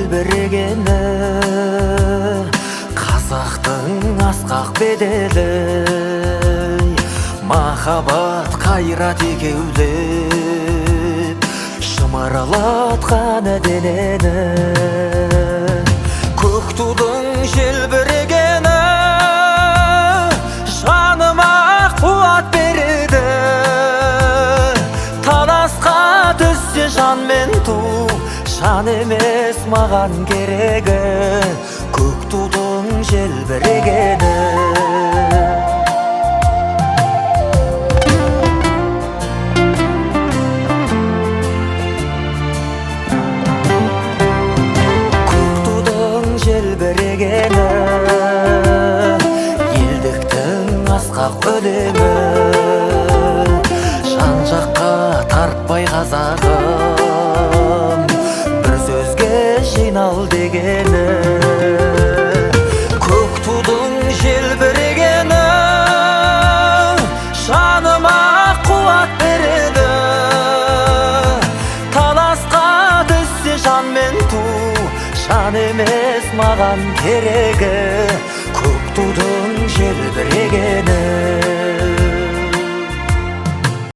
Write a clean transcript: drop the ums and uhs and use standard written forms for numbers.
желбірегені, қазақтың асқақ беделі, махаббат қайрат екеулеп шымырлатқан денені. Көк тудың желбірегені жаныма қуат береді. Таласқа түссе жан мен ту, жан емес маған керегі, көк тудың желбірегені. Көк тудың желбірегені, елдіктің асқақ өлеңі, жан жаққа тартпай қазағым, бір сөзге жинал дегені. Көк тудың желбірегені жаныма қуат береді. Таласқа түссе жан мен ту, жан емес маған керегі, көк тудың желбірегені.